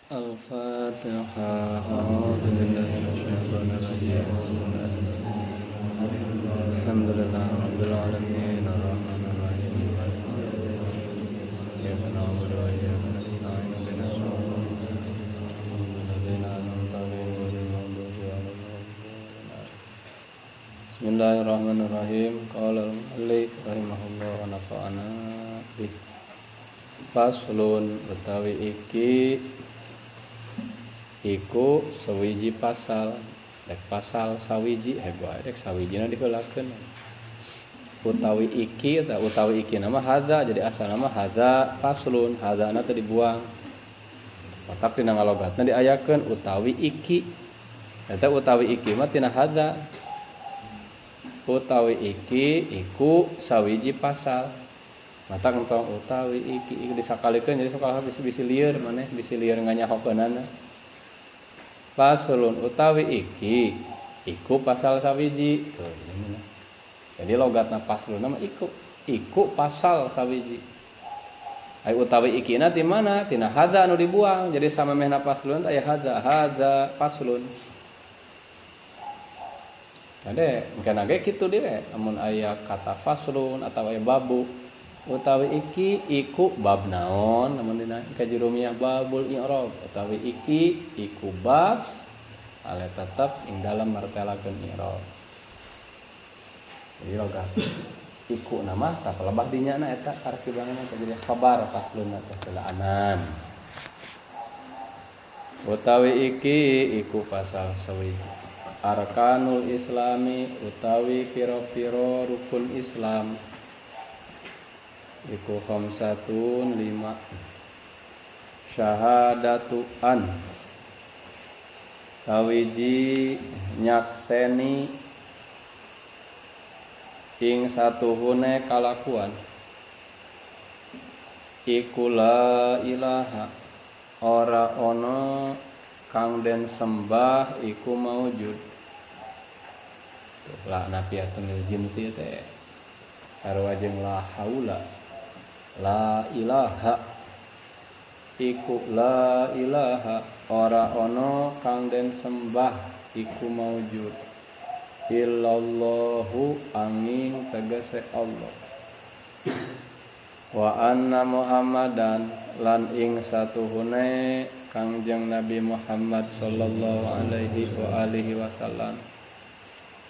Al-Fatihah. A'udzu billahi minasyaitonir rajim. Alhamdulillah rabbil alamin arrahmanir rahim iyyaka na'budu wa iyyaka nasta'in ihdinas siratal ladzina an'amta 'alaihim ghairil maghdubi 'alaihim waladdallin. Bismillahirrahmanirrahim. Qala al-mu'allif rahimahullah wa nafa'ana bih. Faslun utawi iki iku sewiji pasal, dek pasal sawiji heboh dek sawijina diheulakeun. Utawi iki utawi iki nama hadza, jadi asal nama hadza faslun, hadzana teh dibuang. Matak tina ngalogatna diayakeun utawi iki. Eta utawi iki mah tina hadza. Utawi iki iku sawiji pasal. Matak entong utawi iki iku disakalikeun jadi sok bisi lieur maneh bisi lieur nganyahokeunana. Faslun utawi iki iku pasal sawiji. Tuh, ini. Jadi logatna faslun nama iku iku pasal sawiji. Ai utawi iki na ti mana? Tina hadza anu dibuang. Jadi samemehna faslun aya hadza, hadza faslun. Kade engke ge kitu deui lamun aya kata faslun atawa aya babu. Utawi iki iku bab naon lamun dina kajurumiyah babul i'rab, utawi iki iku bab ale tetep ing dalem martelakeun i'rab. Jadi logat iku nama tah pelebah dinya na eta tarkibanana teh jadi khabar faslun teh anan. Utawi iki iku pasal sawiji. Arkanul Islami utawi pira-pira rukun Islam iku khamsatun lima. Syahadatu an sawiji nyakseni ing satuhune kalakuan iku la ilaha ora ana kang den sembah iku maujud. La nafiyatun lil jinsi teh sarua jeung la haula. La ilaha iku la ilaha ora ana kang den sembah iku maujud illallahu angin tegese Allah. Wa anna Muhammadan lan ing satuhune Kangjeng Nabi Muhammad sallallahu alaihi wa alihi wasallam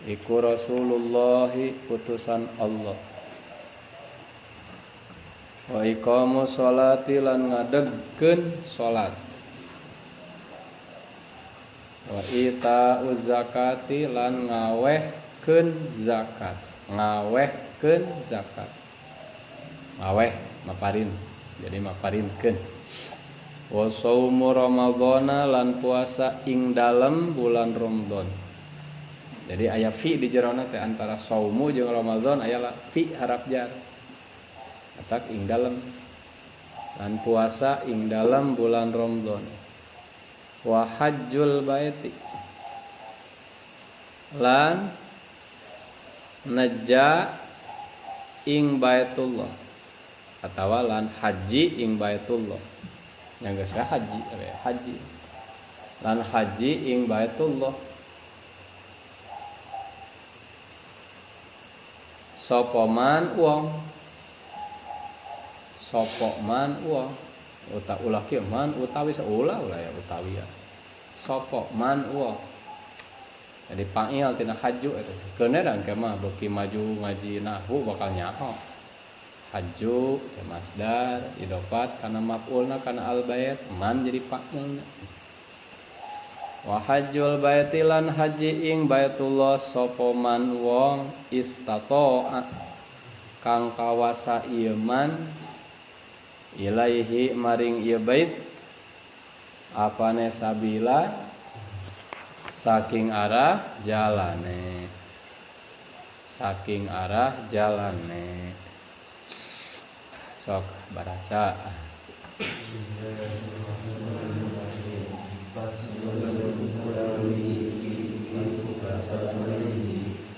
iku Rasulullahi utusan Allah. Wa iqamu sholati lan ngadegkeun salat. Wa ita'uz zakati lan ngawehkeun zakat. Ngawehkeun zakat. Ngaweh maparin. Jadi maparinkeun. Wa shaumu ramadhana lan puasa ing dalem bulan Ramadan. Jadi aya fi di jerona teh antara saumu jeung Ramadan aya fi harap jar. Atak ing dalem lan puasa ing dalem bulan Ramadan. Wa hajjul baiti lan neja ing Baitullah atawa lan haji ing Baitullah. Yang geus haji haji lan haji ing Baitullah. Sapa man wong, sapa man wong uta ulah kieu man utawi ulah ulah ya utawi ya. Sapa man wong. Jadi fa'il tina haju eta. Keuna da engke mah beuki maju ngaji nahwu bakal nyaho. Haju teh masdar idofat kana maf'ulna kana al bait man jadi fa'ilna. Wa hajjul baiti lan haji ing Baitullah sapa man wong istata'a kang kawasa ieu man ilaihi maring ieu bait apane sabila saking arah jalane, saking arah jalane. Sok baraca.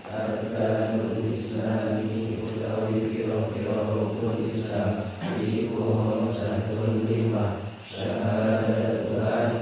Arkanul Islami utawi pira-pira rukun Islam iku khamsatun lima. Syahadatu an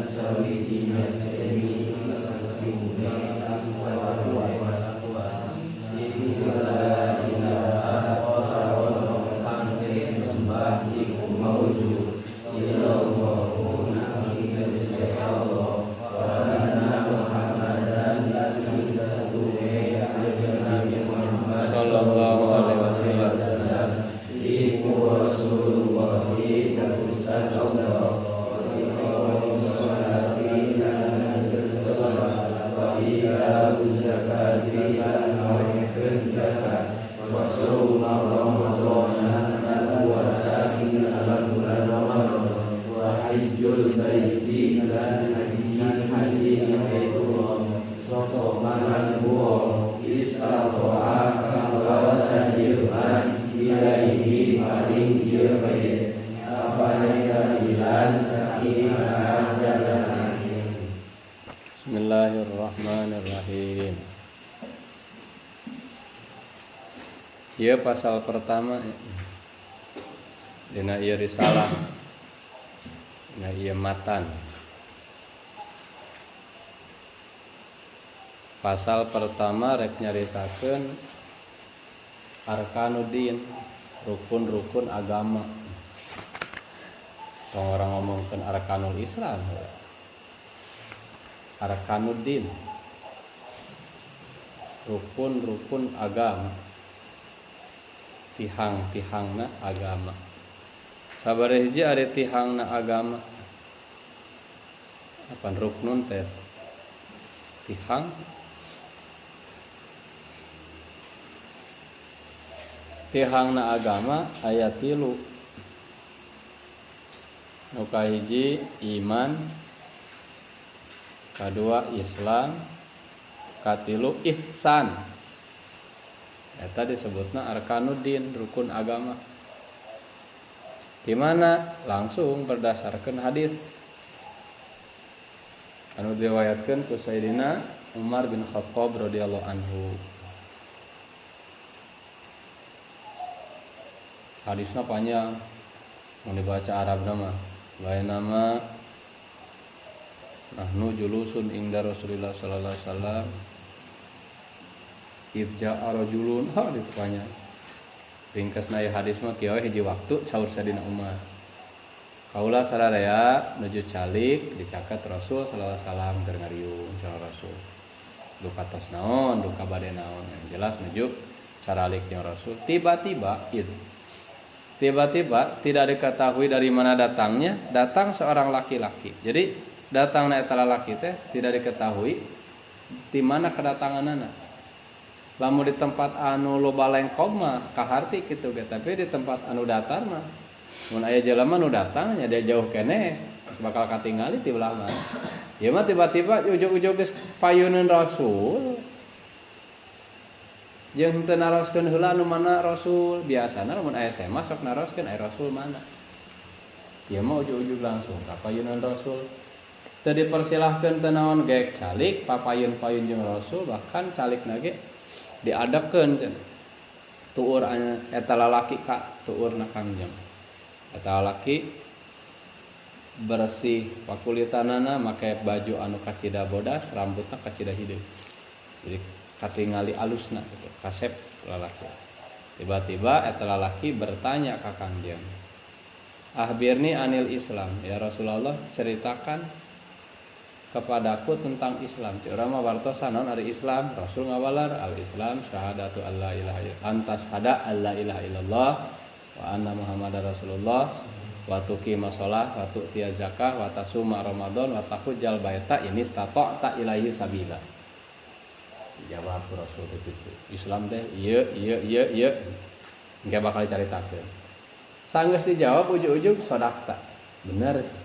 baiti lan haji Baitullah sapa man huwa istata'a kang kuwasa ieu man ilaihi maring ieu bait apa sabilan saking jalanan. Bismillahirrahmanirrahim. Ieu pasal pertama dina ieu risalah, dina ieu matan. Pasal pertama rek nyaritakeun arkanuddin, rukun-rukun agama. Tong orang ngomongkeun arkanul Islam. Arkanuddin, rukun-rukun agama, tihang-tihangna agama. Sabaraha hiji ari tihangna agama? Apan ruknun teh tihang? Tihangna agama aya 3. Nu kahiji iman, kadua Islam, katilu ihsan. Eta disebutna arkanuddin, rukun agama. Di mana langsung berdasarkan hadis anu diriwayatkeun ku Sayyidina Umar bin Khattab radhiyallahu anhu. Hadisna panjang, mun dibaca Arabna mah bae nama nahnu julusun inda Rasulillah sallallahu alaihi wasallam idza rajulun, ha itu panjang. Ringkasna ieu hadis mah kieu hiji waktu saur Sayyidina Umar. Kaula sararea nuju calik dicaket Rasul sallallahu alaihi wasallam keur ngariung cara Rasul. Duka tos naon, duka bade naon, yang jelas nuju caralik jeung Rasul. Tiba-tiba tiba-tiba tidak diketahui dari mana datangnya, datang seorang laki-laki. Jadi datangna eta lalaki teh tidak diketahui di mana kedatanganana. Lamun di tempat anu loba lengkob mah kaharti kitu ge, tapi di tempat anu datar mah mun aya jelema nu datang nya dia jauh keneh bakal katingali ti belah mana. Ieu mah tiba-tiba ujug-ujug geus payuneun Rasul. Jeung teu naroskeun heula anu mana Rasul, biasana lamun aya SMA sok naroskeun aya Rasul mana. Ieu mah ujug-ujug langsung ka payuneun Rasul. Teu dipersilahkeun teu naon gek calik papayun-payun jeung Rasul, bahkan calikna ge diadepkeun cenah. Tuur eta lalaki ka tuurna Kangjeng. Eta lalaki bersih pakulitanana, make baju anu kacida bodas, rambutna kacida hideung. Jadi katingali alusna gitu, kasep lalaki. Tiba-tiba eta lalaki bertanya ka Kangjeng, "Akhbirni anil Islam." Ya Rasulullah, ceritakan kepadaku tentang Islam. Cik urang mah wartosan naon ari Islam? Rasul ngawalar al-Islam syahadatu alla ilaha illallah, antas hada alla ilaha illallah wa anna Muhammadar Rasulullah wa tuqima shalah wa tu'tiya zakah wa tasuma Ramadan wa tahujjal baita in istata'ta ilaihi sabila. Dijawab Rasul itu. Islam teh ieu ieu ieu ieu. Engke bakal dicaritakeun. Sanggeus dijawab ujug-ujug sodakta. Bener sih.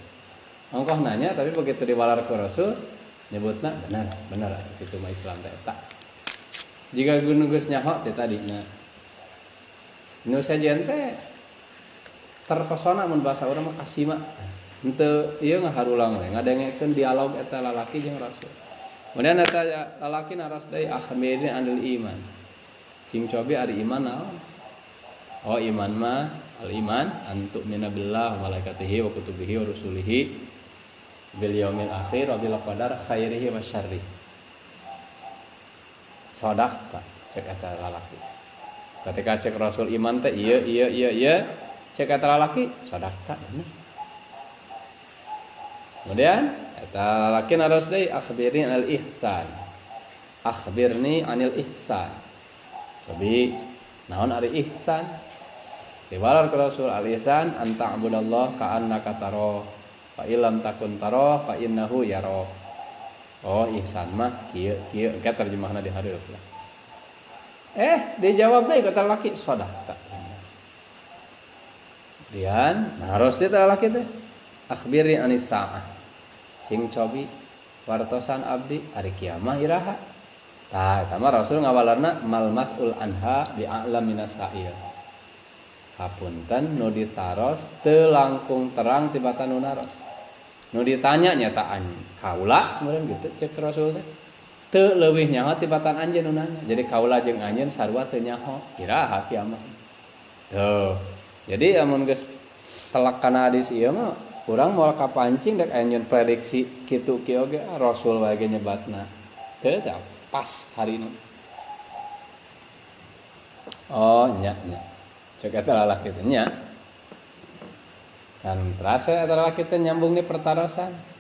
Ongkoh nanya tapi begitu diwalar ke Rasul nyebutna benar, benar itu mah Islam teh eta. Jika gunung geus nyaho teh tadina. Nu sejen teh terpesona mun bahasa urang mah kasima. Henteu ieu ngaharulang we ngadengekeun dialog eta lalaki jeung Rasul. Kemudian eta lalaki naros deui akhbirni anil iman. Cing cobi ari iman naon? Oh iman mah al iman an tu'mina billah wa malaikatihi wa kutubihi wa rusulihi bil yaumil akhir wa bil qadar khairihi wa syarrihi. Sadaqta cek eta lalaki. Ketika cek Rasul iman teh ieu ieu ieu ieu, cek eta lalaki sadaqta bener. Kemudian eta lalaki naros deui akhbirni anil ihsan. Akhbirni anil ihsan. Cobi naon ari ihsan? Diwalar ke Rasul al ihsan an ta'budallah ka'annaka tarahu fa illam takun tarahu fa innahu yara. Oh ihsan mah kieu kieu engke terjemahna di hareup lah. Dijawab deui kata laki sadaqta. Kemudian naros deui teh lalaki teh akhbirni anis saah. Cing cobi wartosan abdi ari kiamah iraha. Tah eta mah Rasul ngawalerna mal mas'ul anha bi a'lam minas sa'il. Hapunten nu ditaros teu langkung terang tibatan nu naros. Nu ditanya nyata kaula meureun gitu cek Rasul teh. Teu leuwih nyaho tibatan anjeun nu nanya. Jadi kaula jeung anjeun sarua teu nyaho iraha kiamah. Tuh. Jadi amun geus telak kana hadis ieu mah urang moal kapancing dek anjeun prediksi kitu kieu oge Rasul wae ge nyebatna. Teu tah pas harina. Oh nya nya. Cek eta lalaki teh nya. Dan teras we eta lalaki teh nyambung di pertarosan.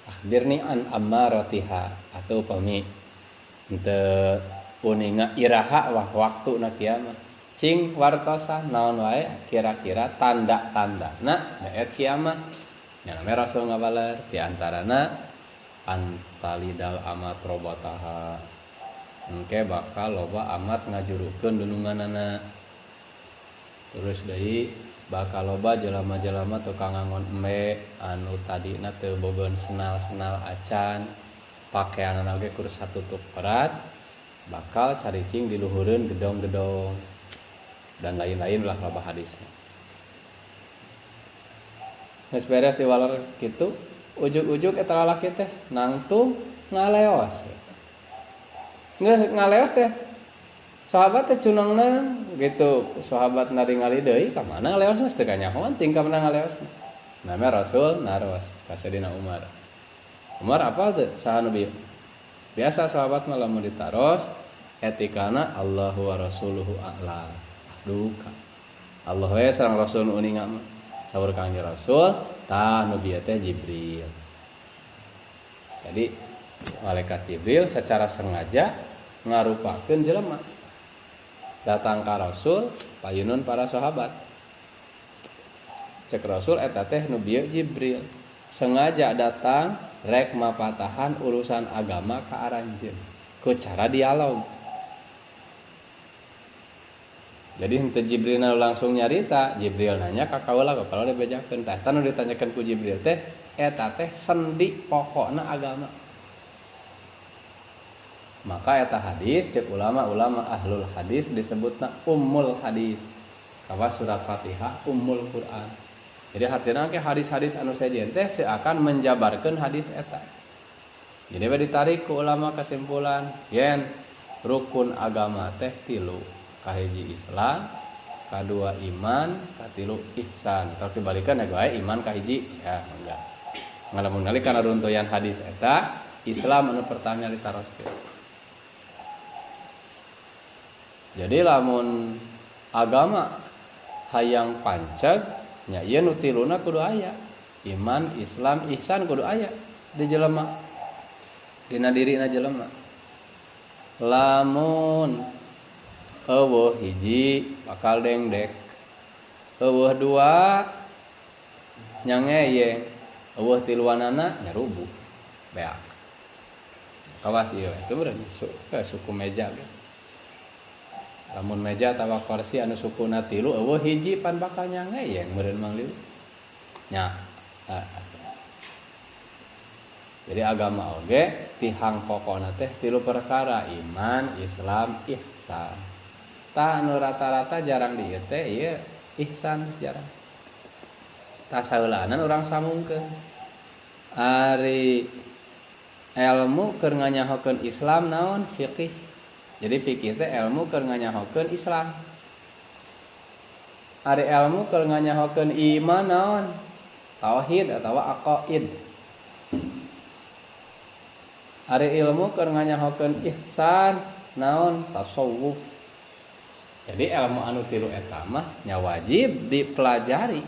Akhbirni an ammaratiha atau pami henteu uninga iraha wah waktuna kiamat. Cing wartosan naon wae kira-kira tanda-tandana daet kiamat. Nya namanya Rasul ngabaler di antarana antalidal amat robataha. Engke bakal loba amat ngajurukeun dununganana. Terus deui bakal loba jelema-jelema tukang ngangon embe anu tadina teu bogeun senal-senal acan, pakeanana oge kur satutup erat, bakal caricing di luhureun gedong-gedong dan lain-lain lah loba hadisna. Geus beres diwaler kitu, ujug-ujug eta lalaki teh nangtung ngaleos. Geus ngaleos teh sahabat teh cunangna gitu, sahabat naringali deui ka mana ngaleosna teu kanyahoan tingkah mana ngaleosna. Namanya Rasul naros ka Sayyidina Umar. Umar apal teu saha nu bieu? Biasa sahabat mah lamun ditaros etikana Allahu wa rasuluhu a'lam. Duka. Allah we sareng Rasul nu uninga mah. Saur Kangjeng Rasul tah nu bieu teh Jibril. Jadi malaikat Jibril secara sengaja ngarupakeun jelema. Datang ka Rasul payunun para sahabat. Cek Rasul eta teh nu bieu Jibril. Sengaja datang rek mapatahan urusan agama ka aranjeun ku cara dialog. Jadi henteu Jibril langsung nyarita, Jibril nanya ka kaula ka kaula dibejakeun. Tah eta nu ditanyakeun ku Jibril teh eta teh sendi pokokna agama. Maka eta hadis cek ulama-ulama ahlul hadis disebutna ummul hadis. Kawas surat Fatihah ummul Quran. Jadi hartina ke hadis-hadis anu sejen teh seakan menjabarkeun hadis eta. Jadi we ditarik ku ulama kesimpulan yen rukun agama teh tilu. Kahiji Islam, kadua iman, katilu ihsan. Kalau dibalikan ya wae iman kahiji ya enggak. Ngalamun kali kana runtuyan hadis eta Islam anu pertama ditaroskeun. Jadi lamun agama hayang panceg nya ieu nu tiluna kudu aya. Iman, Islam, ihsan kudu aya di jelema. Dina dirina jelema. Lamun eueuh hiji bakal dengdek, eueuh dua nyangeyeng, eueuh tiluanana nyarubu beak. Kawas ieu itu meureun suku meja ge. Lamun meja atawa kursi anu sukuna tilu eueuh hiji pan bakal nyangeyeng meureun Mang Liu. Nya. Jadi agama oge tihang pokona teh tilu perkara, iman, Islam, ihsan. Tah anu rata-rata jarang di ieu teh ieu ihsan jarang. Tah saheulaanan urang sambungkeun. Ari ilmu keur nganyahokeun Islam naon fikih. Jadi fikih teh ilmu keur nganyahokeun Islam. Ari ilmu keur nganyahokeun iman naon? Tauhid atawa aqaid. Ari ilmu keur nganyahokeun ihsan naon? Tasawuf. Jadi ilmu anu tilu eta mah nya wajib dipelajari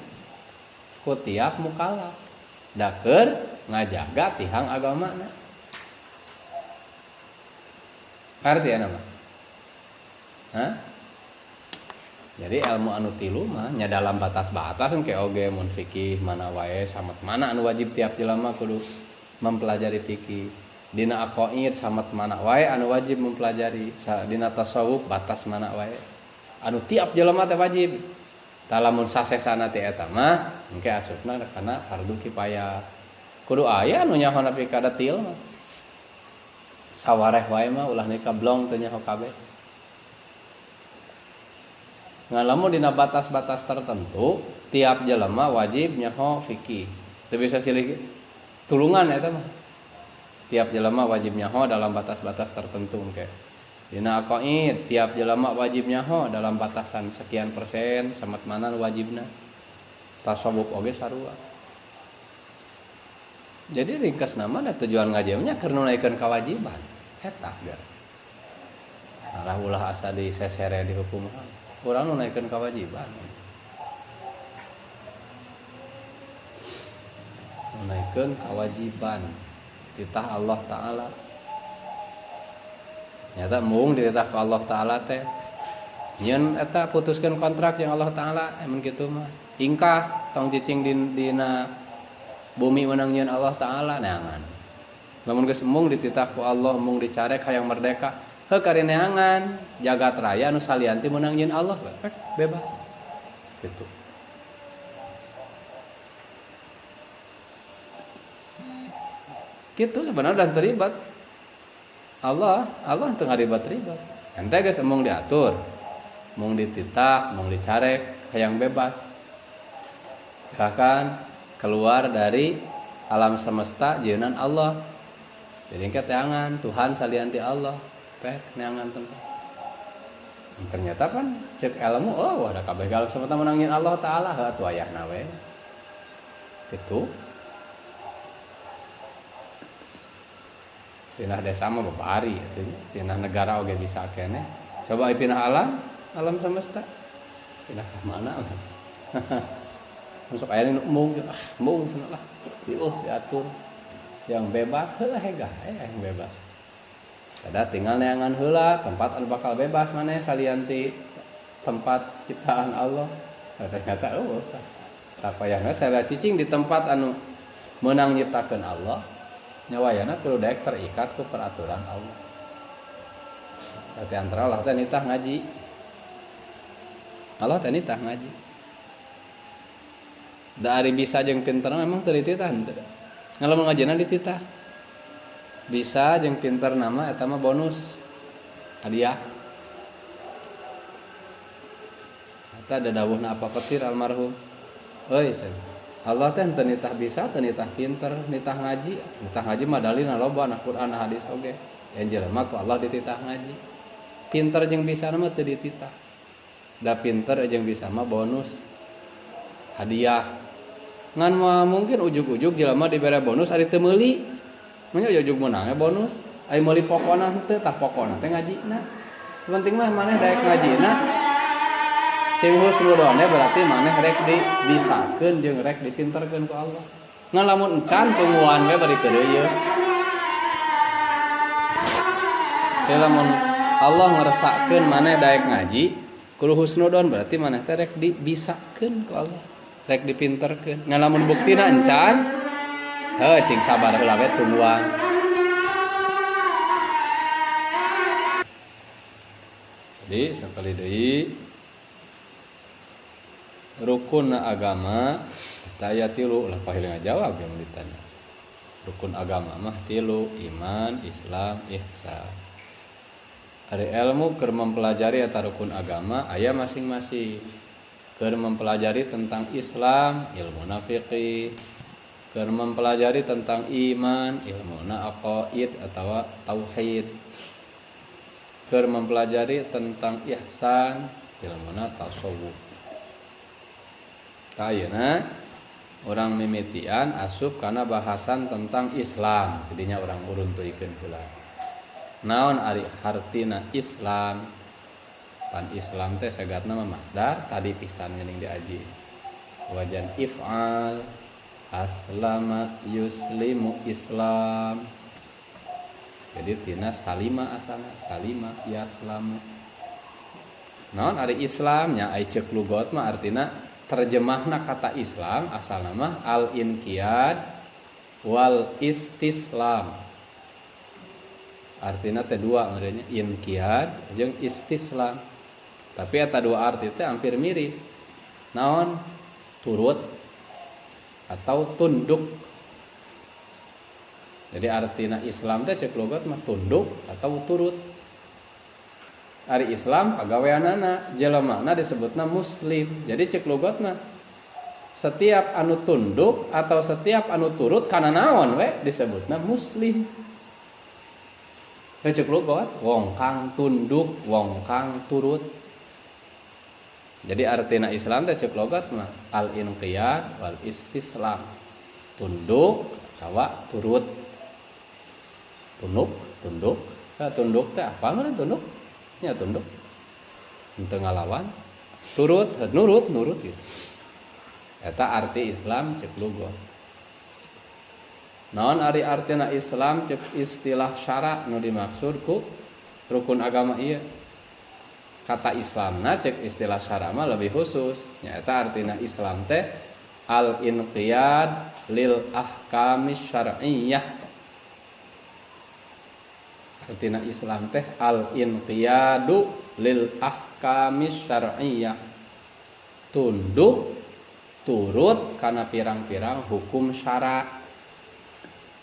ku tiap mukallaf. Da keur ngajaga tihang agamana. Ngarti ya nama? Hah? Jadi ilmu anu tilu mah nya dalam batas-batas engke oge mun fikih mana wae samet mana anu wajib tiap jelema kudu mempelajari fikih. Dina aqaid samet mana wae anu wajib mempelajari, dina tasawuf batas mana wae anu tiap jelema teh wajib. Tah lamun sasesana ti eta mah engke asupna kana fardu kifayah. Kudu aya nu nyaho nepi ka detil mah. Sawareh wae mah ulah nepi ka blong teu nyaho kabeh. Ngan lamun dina batas-batas tertentu tiap jelema wajib nyaho fikih. Teu bisa silih tulungan eta mah. Tiap jelema wajib nyaho dalam batas-batas tertentu engke. Dina aqaid tiap jelema wajib nyaho dalam batasan sekian persen samet mana wajibna. Tasawuf oge sarua. Jadi ringkas nama da tujuan ngaji nya keur nunaikeun kewajiban eta ger. Malah ulah asa disesere di hukum urang nunaikeun kewajiban. Nunaikeun kewajiban titah Allah Ta'ala. Nyata mung dititah ku Allah Ta'ala teh nyeun eta putuskeun kontrak jeung Allah Ta'ala mun kitu mah. Ingkah tong cicing dina bumi menang nyeun Allah Ta'ala neangan. Lamun geus embung dititah ku Allah embung dicarek hayang merdeka, heuh kari neangan jagat raya nu salianti meunang nyeun Allah bebas. Gitu. Gitu sebenarnya udah terlibat. Allah teu ngaribet-ribet. Ente geus embung diatur, embung dititah, embung dicarek hayang bebas. Silakan keluar dari alam semesta jeunan Allah. Jadi engke teangan Tuhan salianti Allah, pek neangan tempat. Ternyata kan cek ilmu oh ada kabeh alam semesta menangin Allah Ta'ala heuh atuh ayahna we. Gitu. Pindah desa mah babari atuh, pindah negara oge bisa keneh. Coba pindah alam semesta. Pindah ka mana? Masuk aya nu embung, ah embung cenah lah. Diatur. Yang bebas heuh hegah yang bebas. Kada tinggal neangan heula tempat anu bakal bebas maneh salianti tempat ciptaan Allah. Nah, ternyata eueuh tah. Sapayahna saya cicing di tempat anu meunang nyiptakeun Allah. Nyawayana kudu daek terikat ku peraturan Allah. Tapi antara Allah teh nitah ngaji. Allah teh nitah ngaji. Da ari bisa jeung pinter memang teu dititah henteu. Ngalamun ngajina dititah. Bisa jeung pinter nama eta mah bonus hadiah. Eta dadawuhna apa petir almarhum. Euy cenah. Allah teh henteu nitah bisa, teu nitah pinter, nitah ngaji. Nitah ngaji mah dalilna loba na Quran na hadis oge. Yang jelema ku Allah dititah ngaji. Pinter jeung bisa mah teu dititah. Da pinter jeung bisa mah bonus hadiah. Ngan mah mungkin ujug-ujug jelema dibere bonus ari teu meuli. Mun ujug-ujug meunangna bonus, ari meuli pokona henteu, tah pokona teh ngajina. Penting mah maneh daek ngajina. Sing husnudone berarti maneh rek dibisakeun jeung rek dipinterkeun ku Allah. Ngan lamun encan tungguan we bari keureuyeun. Teh lamun Allah ngeresakeun maneh daek ngaji, kudu husnudon berarti maneh teh rek dibisakeun ku Allah, rek dipinterkeun. Ngan lamun buktina encan, heuh cing sabar heula we tungguan. Jadi sakali deui rukun agama eta tilu lah pahil ngajawab yang ditanya. Rukun agama mah tilu, iman, Islam, ihsan. Ari ilmu keur mempelajari eta rukun agama aya masing-masing. Keur mempelajari tentang Islam ilmuna fiqih, keur mempelajari tentang iman ilmuna aqaid atawa tauhid, keur mempelajari tentang ihsan ilmuna tasawuf. Ayeuna orang mimitian asup kana bahasan tentang Islam, jadinya orang uruntuikeun heula. Naon ari hartina Islam? Pan Islam teh sagatna mah masdar tadi pisan geuning diaji. Wajan if'al aslama yuslimu Islam. Jadi tina salima asana salima yaslamu. Naon ari Islam nya ai ceuk lugot mah artina terjemahna kata Islam asalna mah al-inqiyad wal istislam. Artina teh dua merenya inqiyad jeung istislam. Tapi eta dua arti teh hampir mirip. Naon? Turut atau tunduk. Jadi artina Islam teh cek logat mah tunduk atau turut. Ari Islam pagaweanana jelemana disebutna muslim. Jadi cek logat mah setiap anu tunduk atau setiap anu turut kana naon we disebutna muslim. Cek logat wong kang tunduk, wong kang turut. Jadi artina Islam teh cek logat mah al inqiyad wal istislam. Tunduk atawa turut. Tunduk, tunduk. Nah, tunduk teh apa mah tunduk? Nya tunduk. Henteu ngalawan. Turut, nurut, nurut gitu. Eta arti Islam cek lugat. Naon ari artina Islam cek istilah syara nu dimaksud ku rukun agama ieu. Kata Islamna cek istilah syara mah lebih khusus. Nyaeta artina Islam teh al inqiyad lil ahkamis syar'iyyah. Artina Islam teh al inqiyadu lil ahkamis syar'iyyah. Tunduk turut kana pirang-pirang hukum syara.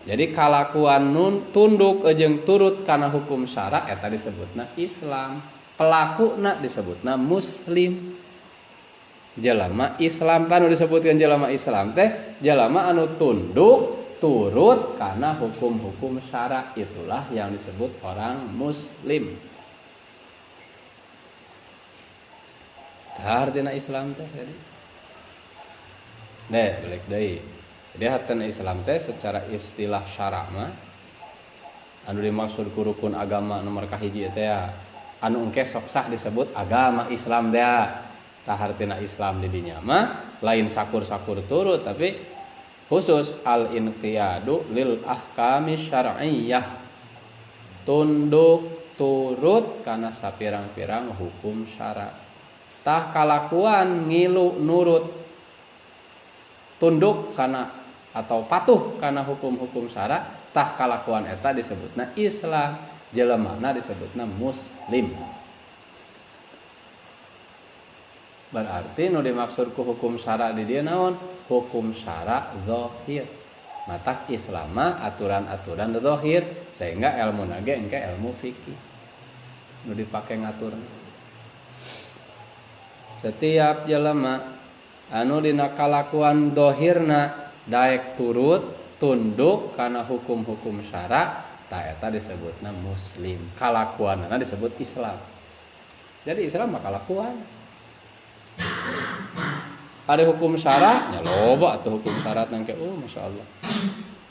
Jadi kalakuan nun tunduk jeung turut kana hukum syara eta disebutna Islam. Pelakuna disebutna muslim. Jelema Islam tanu disebutkan jelema Islam teh jelema anu tunduk turut karena hukum-hukum syara, itulah yang disebut orang muslim. Tah artina Islam teh jadi. Deh, balik deui. Jadi artina Islam teh secara istilah syara mah anu dimaksud ku rukun agama nomor kahiji teh ya, anu engke sok sah disebut agama Islam teh. Tah artina Islam di dinya mah lain sakur-sakur turut tapi khusus al inqiyadu lil ahkami syar'iyyah. Tunduk turut kana sapirang-pirang hukum syara. Tah kalakuan ngilu nurut tunduk kana atau patuh kana hukum-hukum syara, tah kalakuan eta disebutna Islam, jelemana disebutna muslim. Berarti nu dimaksud ku hukum syara di dieu naon? Hukum syara zahir. Matak Islam mah aturan-aturan zahir sehingga ilmu nage engke ilmu fikih nu dipake ngatur. Setiap jelema anu dina kalakuan zahirna daek turut tunduk kana hukum-hukum syara, ta eta disebutna muslim. Kalakuanana disebut Islam. Jadi Islam mah kalakuan. Ada hukum syarat, ya loba atau hukum syarat nangke, oh masya Allah,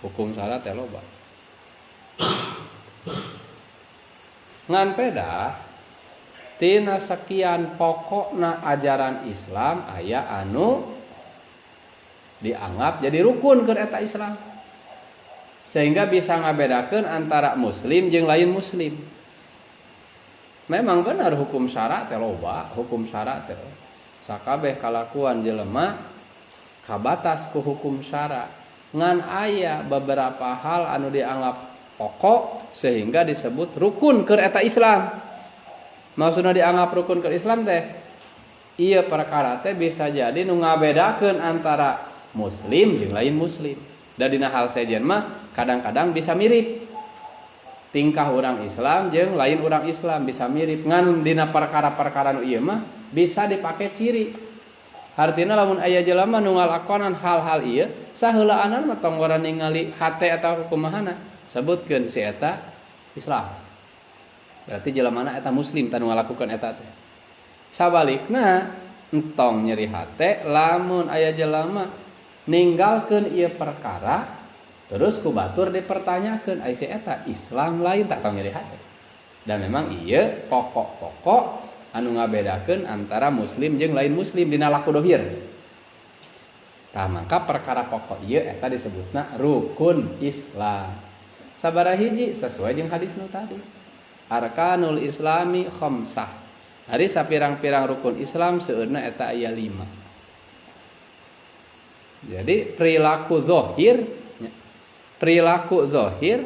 hukum syarat ya loba. Ngan pedah, tina sekian pokokna ajaran Islam aya anu dianggap jadi rukun keur eta Islam, sehingga bisa ngabedakeun antara muslim jeung lain muslim. Memang benar hukum syarat teh loba, hukum syarat teh sakabeh kalakuan jelema kabatas ku hukum syara. Ngan aya beberapa hal anu dianggap pokok sehingga disebut rukun keur eta Islam. Maksudna dianggap rukun keur Islam teh ieu perkara teh bisa jadi nu ngabedakeun antara muslim jeung lain muslim. Da dina hal sejen mah kadang-kadang bisa mirip. Tingkah orang Islam jeung lain orang Islam bisa mirip. Ngan dina perkara-perkara nu ieu mah bisa dipake ciri. Artinya lamun aya jelema nu ngalakonan hal-hal ieu saheulaanan mah tong wara ningali hate atawa kukumahana, sebutkeun si eta Islam. Berarti jelemana eta muslim tanu ngalakukeun eta teh. Sabalikna entong nyeri hate lamun aya jelema ninggalkeun ieu perkara terus ku batur dipertanyakeun ai si eta Islam lain, tak tong nyeri hate. Dan memang ieu pokok-pokok anu ngabedakeun antara muslim jeung lain muslim dina laku dohir. Tah maka perkara pokok ieu eta disebutna rukun Islam. Sabaraha hiji sesuai jeung hadis nu tadi. Arkanul Islami khamsah. Ari sapirang-pirang rukun Islam seueurna eta aya 5. Jadi perilaku zahir, perilaku zahir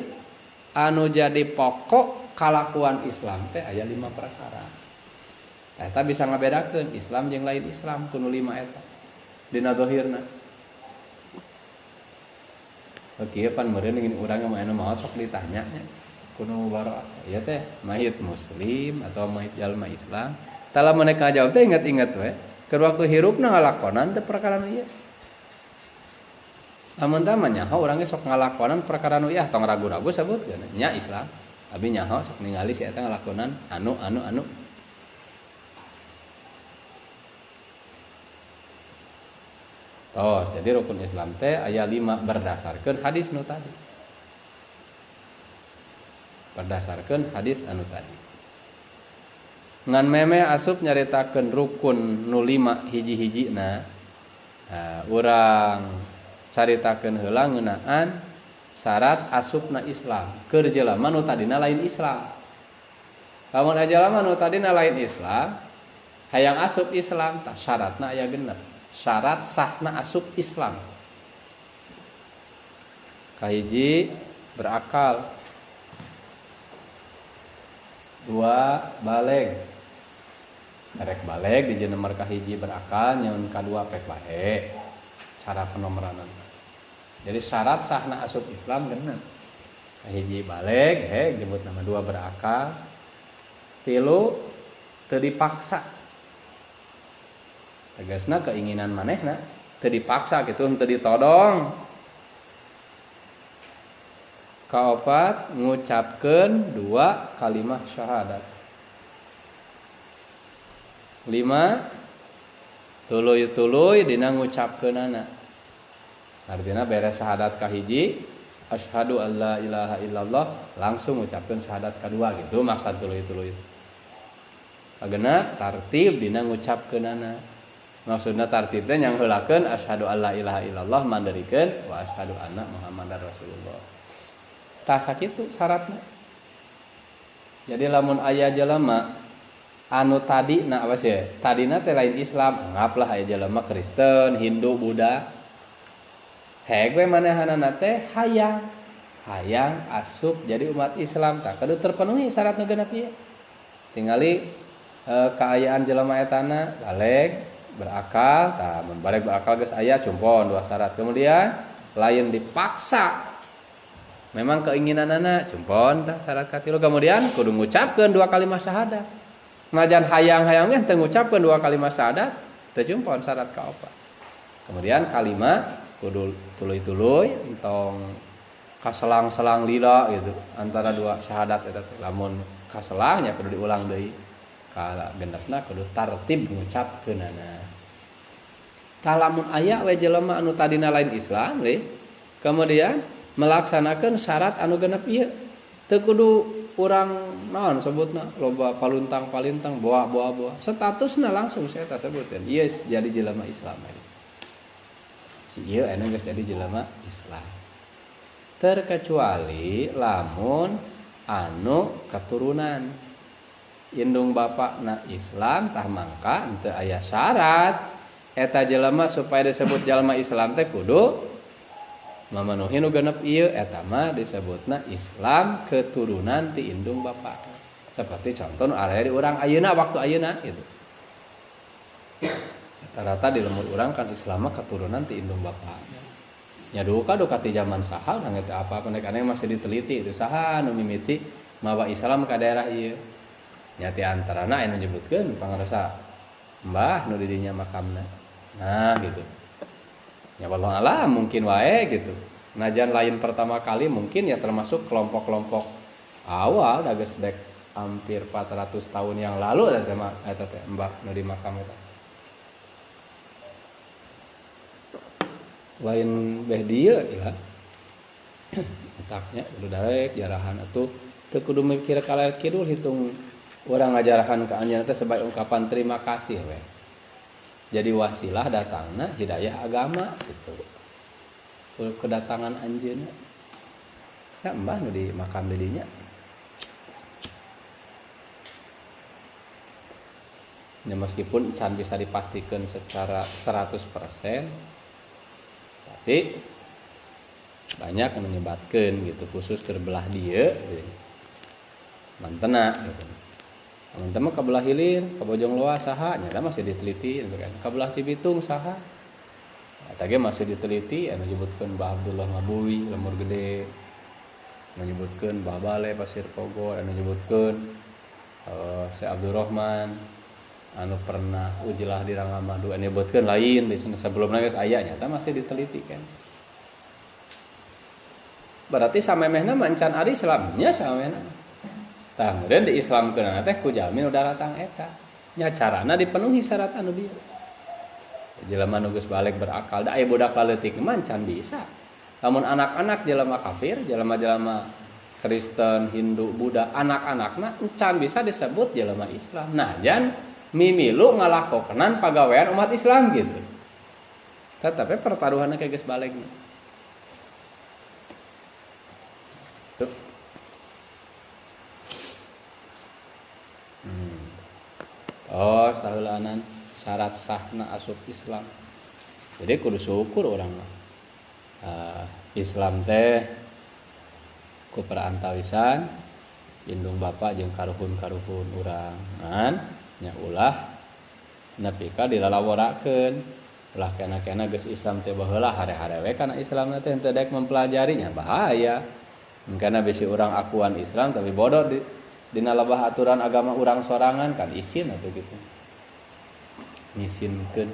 anu jadi pokok kalakuan Islam teh aya 5 perkara. Eta bisa ngabedakeun Islam jeung lain Islam kuno 5 eta dina zahirna. Kieu pan meureun ingin urang mah anu maot sok ditanya nya kuno baroah ieu teh mayit muslim atau mayit jalma Islam. Tah lamun rek ngajawab teh ingat-ingat we keur waktu hirupna ngalakonan teh perkara nu ieu. Lamun tah mah nyaho urang ge sok ngalakonan perkara nu ieu tong ragu-ragu sebutkeun nya Islam. Abi nyaho sok ningali si eta ngalakonan anu anu anu. Tos, jadi rukun Islam teh aya 5 berdasarkeun hadis nu tadi. Berdasarkeun hadis anu tadi. Ngan meme asup nyaritakeun rukun nu 5 hiji-hijina. Nah, urang caritakeun heula ngeunaan syarat asupna Islam keur jelema nu tadina lain Islam. Lamun aya jelema nu tadina lain Islam, hayang asup Islam tah syaratna aya genep. Syarat sahna asup Islam. Kahiji berakal. 2 baleg. Erek baleg di nomor kahiji berakal, nyaun kadua pek bae. Cara penomoranan. Jadi syarat sahna asup Islam genep. Kahiji baleg, heg jebut nama 2 berakal. 3 teu dipaksa. Tegasna keinginan manehna teu dipaksa kitu teu ditodong. Kaopat ngucapkeun 2 kalimah syahadat. 5 tuluy-tuluy dina ngucapkeunana. Artinya beres syahadat kahiji asyhadu alla ilaha illallah langsung ngucapkeun syahadat kadua gitu maksud tuluy-tuluy. Kagenep tartib dina ngucapkeunana. Maksudna tartib teh nyangheulakeun asyhadu alla ilaha illallah manderikeun wa asyhadu anna muhammadar rasulullah. Tah sakitu syaratna. Jadi lamun aya jelema anu tadina apa sih? Tadina teh lain Islam, anggaplah aya jelema Kristen, Hindu, Buddha. Heg we manehanana teh hayang hayang asup jadi umat Islam tah kudu terpenuhi syarat nu genep ieu. Tingali kaayaan jelema etana baleg berakal, tah mun baleg berakal geus aya cumpon 2 syarat. Kemudian lain dipaksa. Memang keinginanana cumpon tah syarat katilu. Kemudian kudu ngucapkeun 2 kalimat syahadat. Najan hayang-hayang ge teu ngucapkeun 2 kalimat syahadat, teu cumpon syarat kaopat. Kemudian kalima kudu tuluy-tuluy entong kaselang-selang lila gitu antara 2 syahadat eta teh. Lamun kaselang nya kudu diulang deui. Kala genepna kudu tartib ngucapkeunana. Tah lamun aya we jelema anu tadina lain Islam we, kemudian melaksanakan syarat anu genep ieu teu kudu urang naon sebutna loba paluntang-palintang boa-boa-boa statusna langsung saya tak sebutkeun ieu jadi jelema Islam ieu. Si ieu anu geus jadi jelema Islam. Terkecuali lamun anu keturunan indung bapakna Islam tah mangka henteu aya syarat eta jelema supaya disebut jelema Islam teh kudu memenuhi nu genep ieu eta mah disebutna Islam keturunan ti indung bapa. Seperti contoh nu aya di urang ayeuna waktu ayeuna gitu. Rata-rata di lembur urang kan Islam mah keturunan ti indung bapa. Nya duka duka ti zaman saha urang teh apa pendek aneh masih diteliti itu saha nu mimiti mawa Islam ka daerah ieu. Nya ti antarana aya nu nyebutkeun pangarsa mbah nu di dinya makamna. Nah gitu. Ya wallahu alam mungkin wae gitu. Najan lain pertama kali mungkin ya termasuk kelompok-kelompok awal da geus dek hampir 400 tahun yang lalu eta teh mah eta teh mbah nu di makam eta. Lain beh dieu ya. Otaknya kudu darek jarahan atuh teu kudu mikir ka kidul hitung urang ngajarahan ka anjeunna teh sebagai ungkapan terima kasih we. Jadi wasilah datangna hidayah agama gitu. Kedatangan anjeunna. Ya mbah nu di makam di dinya. Ya meskipun can bisa dipastikan secara 100%, tapi banyak yang menyebatkan gitu khusus ke belah dia gitu. Mantena gitu. Mantena mah ka belah hilir, ka Bojong Loa saha, nya masih diteliti gitu kan. Ka belah Cibitung saha. Eta ge masih diteliti anu nyebutkeun Mbah Abdullah Ngabuwi Lemur Gede, anu nyebutkeun Mbah Bale Pasir Pogor, anu nyebutkeun Syekh Abdurrahman anu pernah ujilah di Rangamadu, anu nyebutkeun lain di sana sebelumna geus aya nyata masih diteliti kan. Berarti samemehna mah encan ari Islam nya samemehna. Tah kemudian diislamkeun teh ku jalmi nu daratang eta. Nya carana dipenuhi syarat anu bieu. Jelema nu geus balik berakal da aya budak leutik mah encan bisa. Lamun anak-anak jelema kafir, jelema-jelema Kristen, Hindu, Buddha, anak-anakna encan bisa disebut jelema Islam. Nah, jan mimilu ngalakokenan pagawean umat Islam gitu. Tetapi pertaruhanna kayak geus balegna. Tuh. Oh, saheulaanan syarat sahna asup Islam. Jadi kudu syukur urang mah. Islam teh ku perantawisan indung bapa jeung karuhun-karuhun urang. Ngan nya ulah nepi ka dilalaworakeun. Ulah kena-kena geus Islam teh baheula hare-hare we kana Islam teh henteu daek mempelajarinya bahaya. Mungkin bisi urang akuan Islam tapi bodoh dina lebah aturan agama urang sorangan kan isin atuh gitu. Ngisinkeun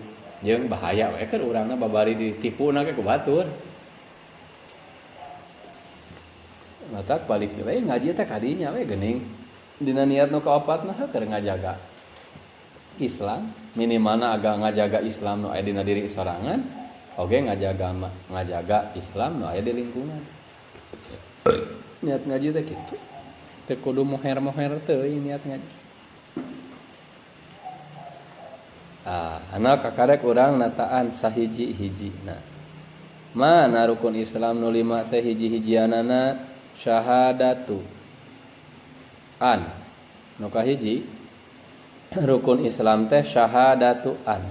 jeung bahaya we keur urangna babari ditipuna ge ku batur. Matak balik we ngaji teh kadinya we geuning. Dina niat nu kaopat mah keur ngajaga Islam, minimalna agak ngajaga Islam nu aya dina diri sorangan, oge ngajaga Islam nu aya di lingkungan. Niat ngaji teh kitu. Teu kudu moher-moher teuing niat ngaji. Anak kakarek urang nataan sahiji-hiji. Nah, mana rukun Islam nu lima teh hiji-hijianana syahadatu an. Nu kahiji rukun Islam teh syahadatu an.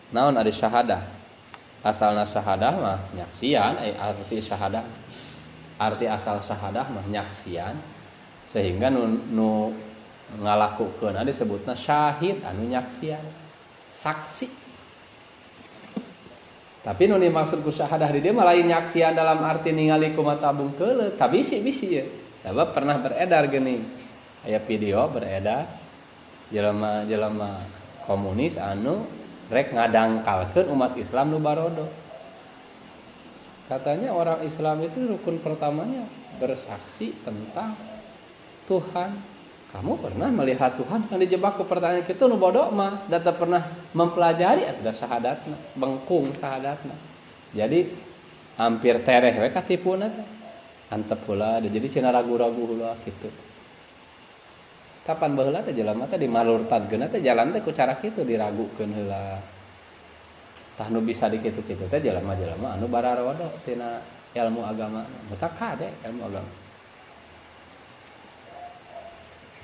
Naon ari syahadah? Asalna syahadah mah nyaksian, arti syahadah. Arti asal syahadah mah nyaksian, sehingga nu ngalakukeun disebutna syahid anu nyaksian, saksi. Tapi nu dimaksud ku syahadah di dieu mah lain nyaksian dalam arti ningali ku mata bungkeuleuh, tapi bisi ya. Sabab pernah beredar geuning. Aya video beredar jelema-jelema komunis anu rek ngadangkalkeun umat Islam nu barodo. Katanya orang Islam itu rukun pertamanya bersaksi tentang Tuhan. Kamu pernah melihat Tuhan? Kan dijebak ke pertanyaan kitu nu bodoh mah, da teu pernah mempelajari atuh syahadatna, bengkung syahadatna. Jadi hampir tereh we katipuna teh. Antep heula, jadi cenah ragu-ragu heula kitu. Kapan baheula teh jelema teh dimalurtadkeun teh jalan teh ku cara kitu diragukeun heula. Tah nu bisa dikitu-kitu teh jelema-jelema anu bararodo tina ilmu agama. Matak kade ilmu agama.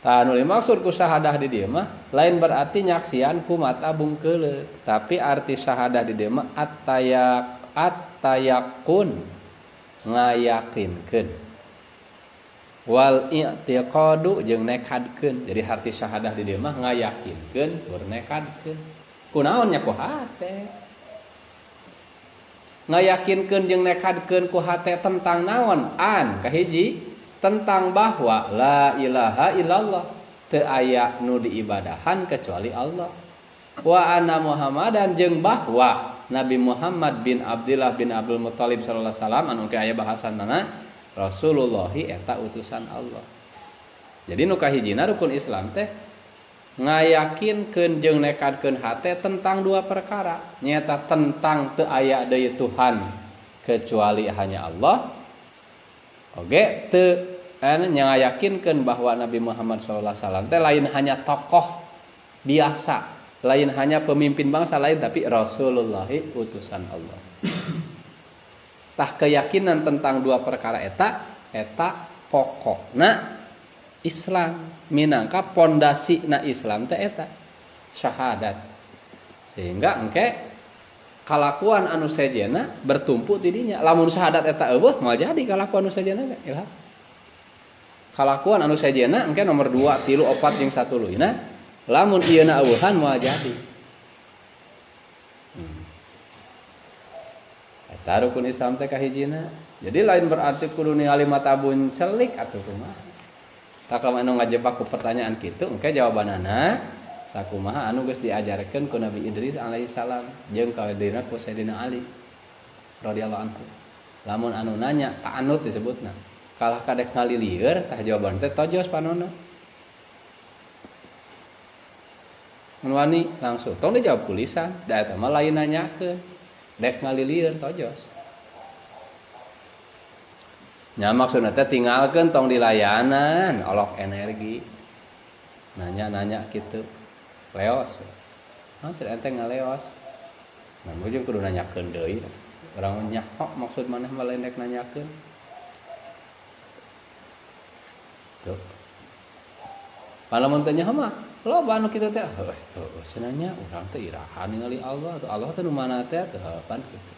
Tah nu dimaksud ku syahadah di dieu mah lain berarti nyaksian ku mata bungkeuleuk, tapi arti syahadah di dieu mah at-tayaqun, ngayakinkeun. Wal i'tiqadu jeung nekadkeun. Jadi arti syahadah di dieu mah ngayakinkeun tur nekadkeun. Kunaon nya ku hate? Ngayakinkeun jeung nekadkeun ku hate tentang naon? An kahiji tentang bahwa la ilaha illallah, teu aya nu diibadahan kecuali Allah. Wa anna Muhammadan jeung bahwa Nabi Muhammad bin Abdullah bin Abdul Muthalib sallallahu alaihi wasallam anu ke aya bahasanana Rasulullahi eta utusan Allah. Jadi nu kahijina rukun Islam teh ngayakinkeun jeung nekadkeun hate tentang dua perkara, nyaeta tentang teu aya deui Tuhan kecuali hanya Allah. Oge teu ngayakinkeun bahwa Nabi Muhammad sallallahu alaihi wasallam teh lain hanya tokoh biasa, lain hanya pemimpin bangsa lain, tapi Rasulullah utusan Allah. Tah keyakinan tentang dua perkara eta pokokna Islam, minangka pondasi na Islam teh eta syahadat. Sehingga engke kalakuan anu sejenna bertumpu ti dinya. Lamun syahadat eta eueuh moal jadi kalakuan anu sejenna teh. Ilham. Kalakuan anu sejenna engke nomor 2, 3, 4 jeung satuluyna lamun ieuna eueuhan moal jadi. Eta rukun Islam teh kahijina. Jadi lain berarti kudu ningali mata buncelik atuh kumaha. Tah kalau anu ngajebak ku pertanyaan kitu engke jawabanana sakumaha anu geus diajarkeun ku Nabi Idris alaihi salam jeung kadirina ku Sayyidina Ali radhiyallahu anhu. Lamun anu nanya ta'anut disebutna. Kalah kadek ngalilieur tah jawaban teh tojos panonna. Mun wani langsung tong dijawab ku lisan, da eta mah lain nanyakeun. Dek ngalilieur tojos. Nya maksudna teh tinggalkeun tong dilayanan, olok energi. Nanya-nanya kitu. Leos. Nah, cenah ente ngaleos. Nah, mungkin kudu nanyakeun deui. Urang nyaho maksud maneh mah lain dek nanyakeun. Tuh. Palamun teh nyaho mah loba anu kitu teh, heuh heuh cenah nya urang teh iraha ningali Allah tuh Allah teh nu mana teh teh pan kitu.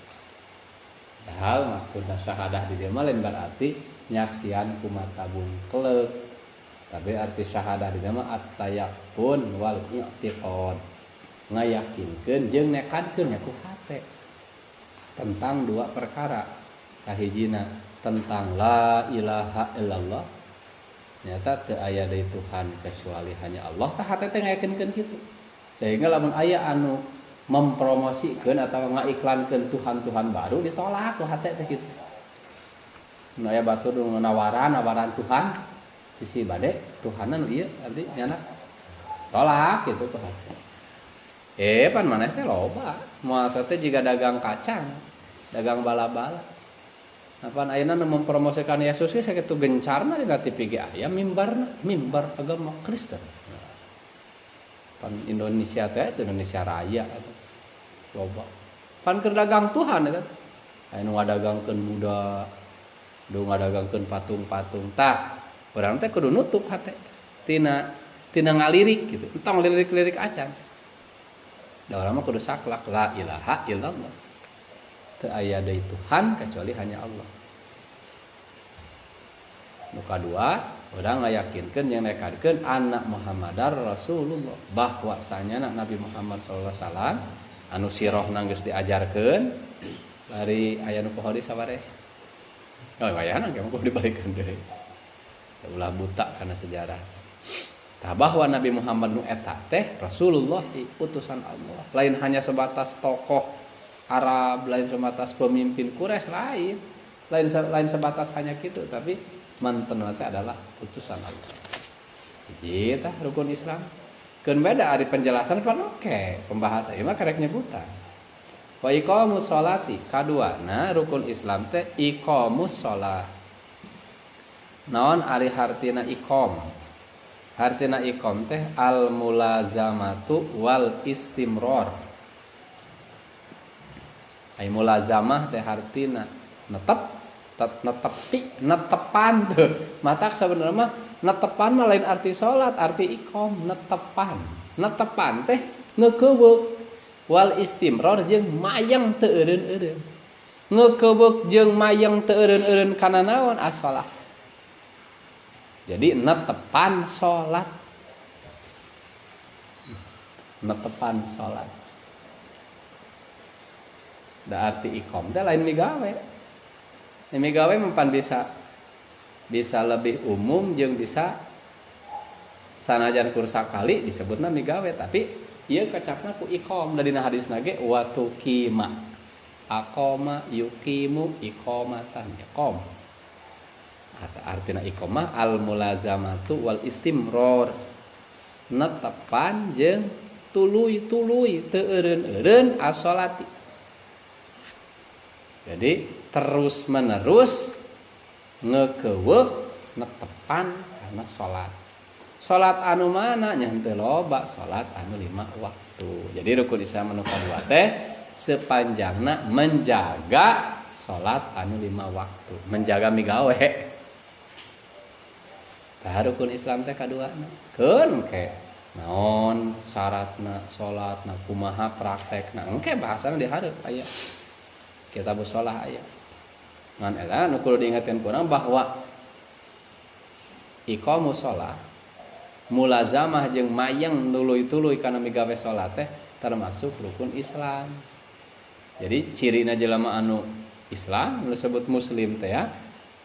Padahal maksudna syahadah di dieu mah lain berarti nyaksian ku mata bungkleuk. Tapi arti syahadah di dieu mah at-tayaqqun wal i'tiqad. Ngayakinkeun jeung nekadkeun nya ku hate. Tentang dua perkara. Kahijina tentang la ilaha illallah. Nyata teu aya deui Tuhan kecuali hanya Allah. Tah hate teh ngayakinkeun kitu. Sehingga lamun aya anu mempromosikeun atau ngaiklankeun Tuhan-Tuhan baru ditolak ku hate teh kitu. Nu aya batur nu nawaran Tuhan sisi bade Tuhanna nu ieu abdi nyana tolak kitu ku hate. Pan maneh teh loba. Moal teh jiga dagang kacang, dagang bala-bala. Apan ayeuna nu mempromosikan Yesus ge sakitu gencarna dina TV ge aya mimbarna, mimbar agama Kristen. Pan Indonesia teh itu Indonesia Raya atuh. Loba. Pan keur dagang Tuhan eta. Aya nu ngadagangkeun Buddha, nu ngadagangkeun patung-patung. Tah, urang teh kudu nutup hate tina tina ngalirik gitu. Entong lirik-lirik acan. Da urang mah kudu saklak la ilaha illallah. Teu aya deui Tuhan kecuali hanya Allah. Nu kadua, urang ngayakinkeun jeung nekadkeun anak Muhammadar Rasulullah bahwasanya Nabi Muhammad sallallahu alaihi wasallam anu sirahna geus diajarkeun bari aya nu poho deui sabareh. Oh, wayahna ge mah kudu dibalikeun deui. Ulah buta kana sejarah. Tah bahwa Nabi Muhammad nu eta teh Rasulullah utusan Allah, lain hanya sebatas tokoh Arab, lain sebatas pemimpin Quraisy, lain. Lain sebatas hanya kitu, tapi mantenna teh adalah utusan Allah. Hiji tah rukun Islam. Keun beda ari penjelasan pan oke, pembahasan ieu mah karek nyebutan. Wa iqamus sholati, kaduana rukun Islam teh iqamus shalah. Naon ari hartina iqam? Hartina iqam teh al mulazamatu wal istimror. Ai mulazamah teh hartina netep, netepi, netepan tuh. Matak sebenarnya mah netepan mah lain arti salat, arti iqam, netepan. Netepan teh ngekeuweuk wal istimror jeung mayang teu eureun-eureun. Ngekeuweuk jeung mayang teu eureun-eureun kana naon? As-shalah. Jadi netepan salat. Netepan salat. Da arti iqam teh lain migawe. Migawe mempan bisa lebih umum jeung bisa sanajan kursa kali disebutna migawe, tapi ieu kacapna ku iqam. Da dina hadisna ge wa tuqima aqama yuqimu iqamatan iqam. Artina iqamah al mulazamatu wal istimror, netepan jeung tuluy-tuluy teu eureun-eureun as-sholati. Jadi terus menerus ngekeuweuk netepan karena salat. Salat anu mana nya henteu loba, salat anu 5 waktu. Jadi rukun Islam anu kadua teh sepanjangna menjaga salat anu 5 waktu, menjaga migawe. Tah rukun Islam teh kaduana. Keun ke naon syaratna salatna kumaha praktekna engke bahasana di hareup aya. Kitab shalah aya. Ngan eta nu kudu diingatkeun ku urang bahwa iqamus shalah mulazamah jeung mayang tuluy-tuluy kana migawe salat teh termasuk rukun Islam. Jadi cirina jelema anu Islam, nu disebut muslim teh ya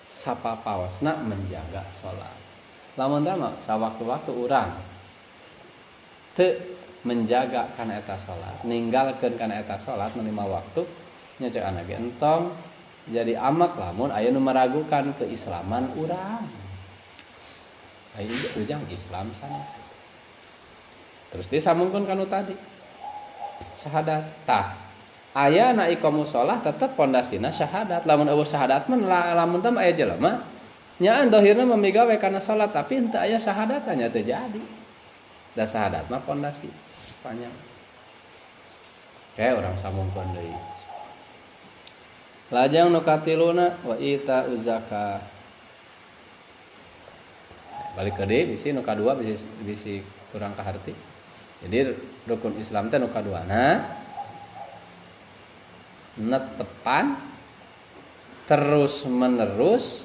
sapapaosna menjaga salat. Lamun teh mah sawaktu-waktu urang teu menjaga kana eta salat, ninggalkeun kana eta salat nu 5 waktu nya cek anak ge entong jadi amak lamun aya nu meragukan keislaman urang. Aya ujang Islam sanes. Terus disambungkeun kanu tadi. Syahadat tah aya na iqamus shalah tetep pondasina syahadat. Lamun eueuh syahadat mah lamun teh aya jelema nyaan dohirna mamigawe kana salat tapi henteu aya syahadatnya teu jadi. Da syahadat mah pondasi panjang. Kayak urang sambungkeun deui. Lajang nu katiluna wa ita zakah. Balik ke deui bisi nu kadua bisi kurang kaharti. Jadi rukun Islam teh nu kaduana netepan terus menerus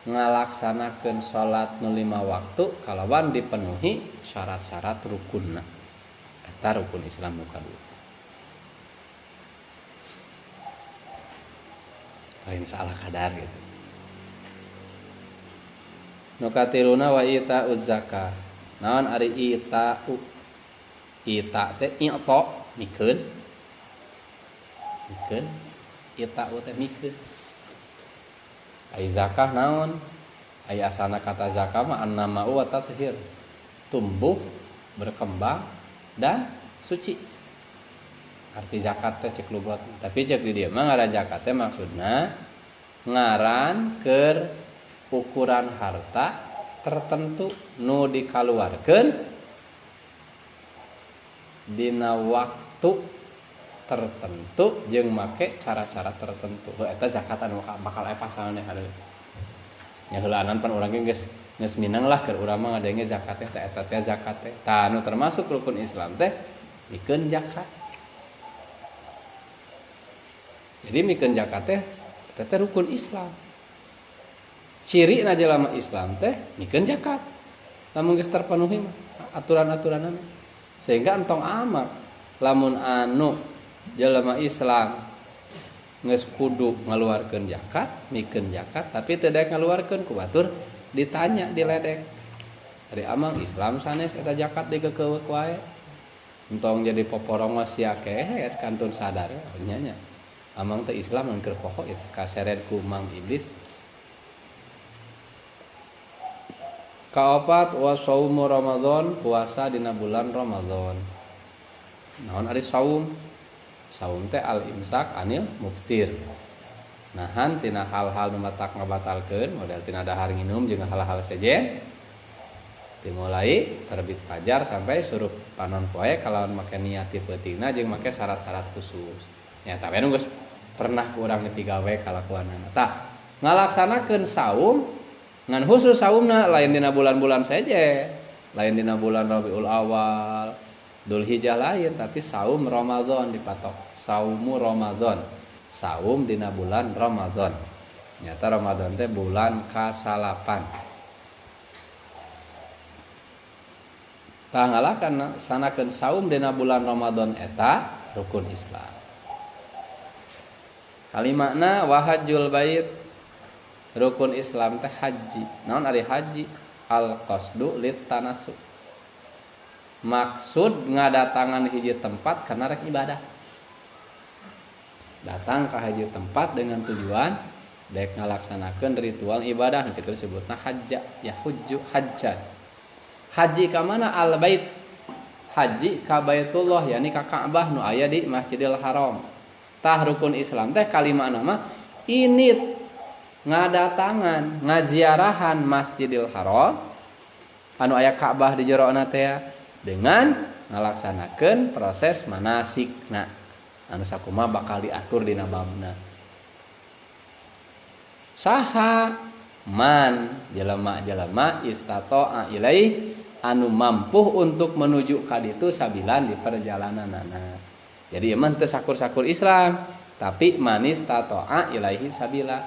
ngalaksanakeun salat nu 5 waktu kalawan dipenuhi syarat-syarat rukunna. Eta rukun Islam nu kadua. Lain salah kadar gitu. Nu katiluna wa ita zakah. Naon ari ita'u? Ita teh i'ta mikeun. Mikeun ita'u teh mikeun. Ai zakah naon? Ai asalna kata zakah mah annama'u wa tathhir. Tumbuh, berkembang dan suci. Arti zakat teh cek lugat. Tapi cek di dieu mah ngaran zakat teh maksudna ngaran keur ukuran harta tertentu nu dikaluarkeun dina waktu tertentu jeung make cara-cara tertentu. Heuh eta zakat anu bakal aya pasalna hareup. Nya heulaanan pan urang ge geus minang lah keur urang mah ngadenge zakat teh eta teh zakat teh. Tah anu termasuk rukun Islam teh mikeun zakat. Jadi mikeun zakat teh eta teh rukun Islam. Cirina jelema Islam teh mikeun zakat. Lamun geus terpenuhi mah aturan-aturanna. Sehingga entong amak lamun anu jelema Islam geus kudu ngaluarkeun zakat, mikeun zakat tapi teu daek ngaluarkeun ku batur ditanya diledek. Ari amang Islam sanes eta zakat dikeukeuweuk wae. Entong jadi poporongos sia kehed kantun sadar nya nya. Amang teh Islam ngan keur poho ieu kaseret ku Mang Iblis. Kaopat wa saumu Ramadan, puasa dina bulan Ramadan. Naon ari saum? Saum teh al imsak anil muftir. Nahan tina hal-hal nu matak ngabatalkeun, model tina dahar nginum jeung hal-hal sejen. Dimulai terbit fajar sampai surup panon poe kalawan make niat ti peutingna jeung make syarat-syarat khusus. Nya tapi nu geus pernah ku urang dipigawe kalakuanana. Tah, ngalaksanakeun saum ngan khusus saumna lain dina bulan-bulan saja, lain dina bulan Rabiul Awal, Dzulhijjah lain, tapi saum Ramadan dipatok. Saumu Ramadan, saum dina bulan Ramadan. Nyata Ramadan teh bulan kasalapan. Tah ngalaksanakeun saum dina bulan Ramadan eta rukun Islam. Kalimakna wa hajjul bait, rukun Islam teh haji. Naon ari haji? Al qasdu lit tanasuk. Maksud ngadatangan hiji tempat karena rek ibadah. Datang ka hiji tempat dengan tujuan dek ngalaksanakeun ritual ibadah, nu kitu disebutna hajja, ya hujju hajjan. Haji ka mana? Al bait. Haji ka Baitullah, yakni ka Ka'bah nu aya di Masjidil Haram. Tah rukun Islam teh kalimana mah init ngadatangan ngaziarahan Masjidil Haram anu aya Ka'bah di jerona teh dengan ngalaksanakeun proses manasikna anu sakumaha bakal diatur dina babna. Saha man jelema-jelema istata'a ilaih anu mampu untuk menuju ka ditu sabilan di perjalananana. Jadi emang teu sakur-sakur Islam, tapi manis tatoa ilaihi sabila.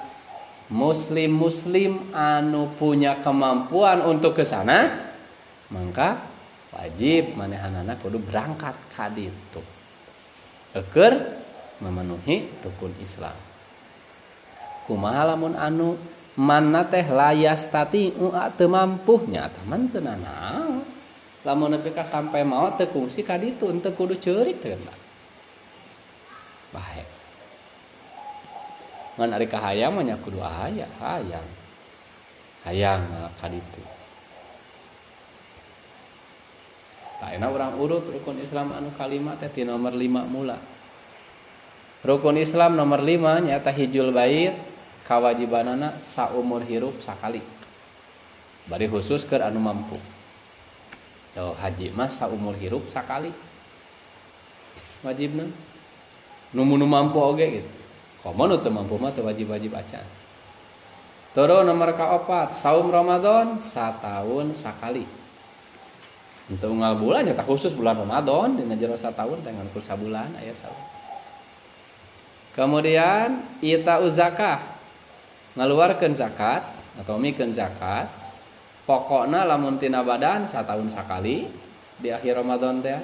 Muslim-muslim anu punya kemampuan untuk ke sana, maka wajib manehanana kudu berangkat ka ditu. Eukeur memenuhi rukun Islam. Kumaha lamun anu manna teh layastati teu mampu nya eta mah teu nanaon. Lamun nepi ka sampai maot teu kungsi ka ditu teu kudu ceurik teh bae. Ngan ari kahayang mah nya kudu aya hayang. Hayang ka ditu. Tah urang urut rukun Islam anu kalima teh ti nomor 5 mula. Rukun Islam nomor 5 nyaeta hijul bait kawajibanana saumur hirup sakali. Bari khusus keur anu mampu. Oh, haji mah saumur hirup sakali. Wajibna. Nu nu mampu oge gitu. Komo nu teu mampu mah teu wajib-wajib acan. Turun nomor kaopat, saum Ramadan sataun sakali. Untuk unggal bulan nyata khusus bulan Ramadan dina jero sataun teh ngan kur sabulan aya saum. Kemudian ita'u zakah, ngaluarkeun zakat atau mikeun zakat, pokokna lamun tina badan sataun sakali di akhir Ramadan teh.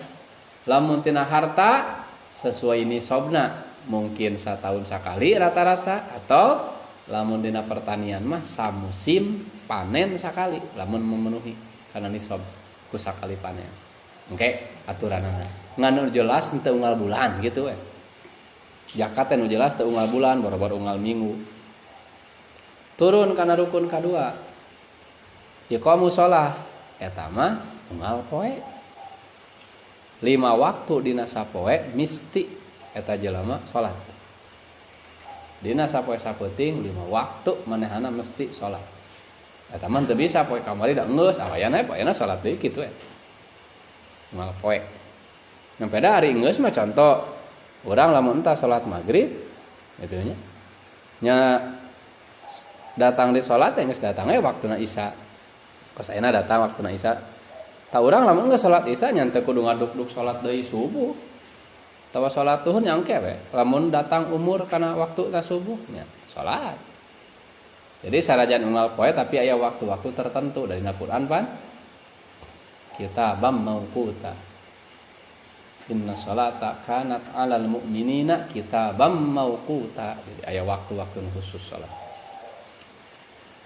Lamun tina harta sesuai nisobna, mungkin sataun sakali rata-rata, atau lamun dina pertanian mah samusim panen sakali lamun memenuhi karena nisob ku sakali panen. Engke aturanana. Ngan nu jelas teu unggal bulan gitu we. Zakat teh nu jelas teu unggal bulan, boro-boro unggal minggu. Turun kana rukun kadua. Iqamu shalah eta mah unggal poe. 5 waktu dina sapoe misti eta jelema salat. Dina sapoe sapeuting 5 waktu manehana mesti salat. Eta mah teu bisa poe kamari da geus awayana poena salat deui kitu we. Unggal poe. Nyampe da ari geus mah contoh urang lamun entah salat maghrib gitu nya. Nya datang di salat geus datang we waktuna isya. Kos ayeuna datang waktuna isya. Ta urang lamun geus salat isya nya teu kudu ngaduk-duk salat deui subuh. Tawa salat tuhur nya engke we. Lamun datang umur kana waktu ta subuh nya salat. Jadi sarajan unggal poe tapi aya waktu-waktu tertentu dari Al-Qur'an pan kitabam mauquta. Inna salata kanat 'alal mu'minina kitabam mauquta. Jadi aya waktu-waktu khusus salat.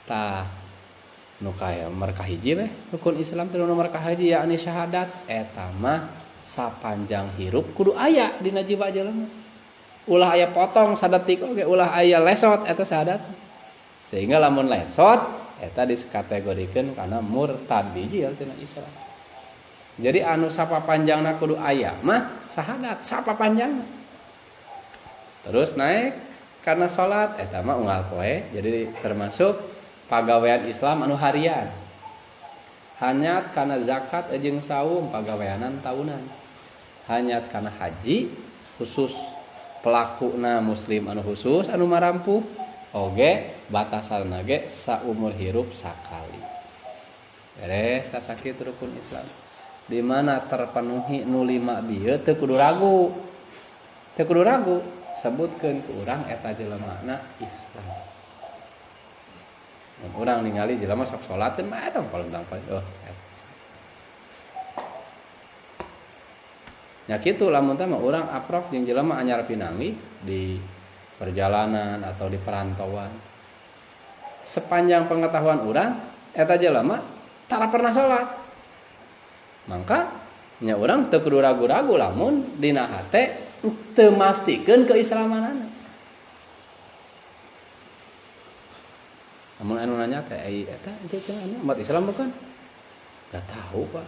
Tah nu kaya nomor kahiji we rukun Islam teh nomor kahiji yakni syahadat eta mah sapanjang hirup kudu aya dina jiwa jelema. Ulah aya potong sadetik oge, ulah aya lesot eta syahadat. Sehingga lamun lesot eta dikategorikeun kana murtad bijil tina Islam. Jadi anu sapa panjangna kudu aya mah syahadat sapa panjangna. Terus naik karena salat eta mah unggal poe, jadi termasuk pagawean Islam anu harian. Hanyat kana zakat jeung saum pagaweanan tahunan. Hanyat kana haji khusus pelakuna muslim anu khusus anu marampuh oge batasanna ge saumur hirup sakali. Beres tah sakitu rukun Islam. Di mana terpenuhi nu lima bieu teu kudu ragu. Teu kudu ragu sebutkeun ku urang eta jelemana Islam. Mun urang ningali jelema sok salateun mah eta palentang paling oh eta. Nya kitu lamun teh mah urang aprok jeung jelema anyar pinanggih di perjalanan atau di perantauan. Sepanjang pengetahuan urang eta jelema tara pernah salat. Mangka nya urang teu kudu ragu-ragu lamun dina hate teu mastikeun keislamanana. Lamun anu nanya teh eta teh anu umat Islam bukan? Enggak tahu, Pak.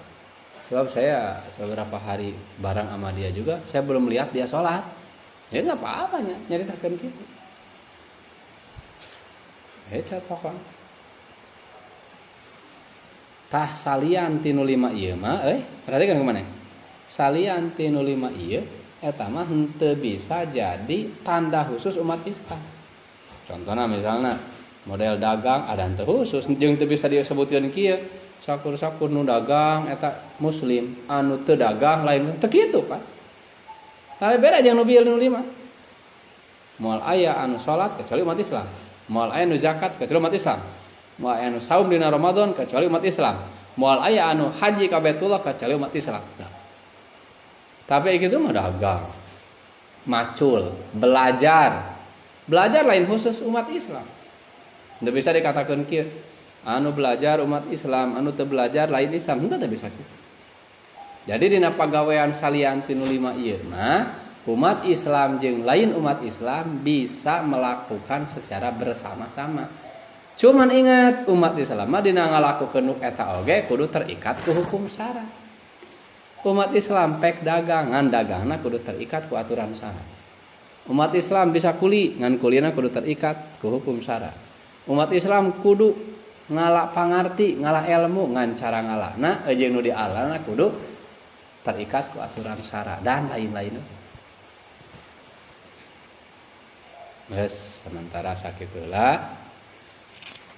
Sebab saya beberapa hari bareng sama dia juga, saya belum lihat dia sholat. Ya enggak apa-apa nya, nyaritakeun kitu. Hecat pokokna. Tah salian tinu 5 ieu mah euy, perhatikan kumaha. Salian tinu 5 ieu eta mah henteu bisa jadi tanda khusus umat Islam. Contohna misalna model dagang ada henteu khusus jeung teu bisa disebutkeun kieu. Sakur-sakur nu dagang eta muslim, anu teu dagang lain teu kitu, Pak. Tapi beda jeung nu bieu nu 5. Moal aya anu salat kecuali umat Islam. Moal aya nu zakat kecuali umat Islam. Moal aya anu saum dina Ramadan kecuali umat Islam. Moal aya anu haji ka Baitullah kecuali umat Islam. Nah. Tapi kitu mah dagang, macul, belajar. Belajar lain khusus umat Islam. Teu bisa dikatakan kieu. Anu belajar umat Islam, anu teu belajar lain Islam, henteu teu bisa kieu. Jadi dina pagawean salian ti nu lima ieu mah umat Islam jeung lain umat Islam bisa melakukan secara bersama-sama. Cuman ingat, umat Islam mah dina ngalakukeun nu eta oge kudu terikat ku hukum syara. Umat Islam pek dagang, ngan dagangna kudu terikat ku aturan syara. Umat Islam bisa kuli, ngan kulina kudu terikat ku hukum syara. Umat Islam kudu ngala pangarti, ngala ilmu, ngan cara ngalana jeung nu dialana kudu terikat ku aturan syara dan lain-lain. Geus sementara sakitu heula.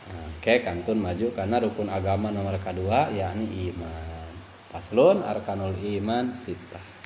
Oke, kantun maju karena rukun agama nomor kedua yakni iman. Faslun arkanul iman sittah.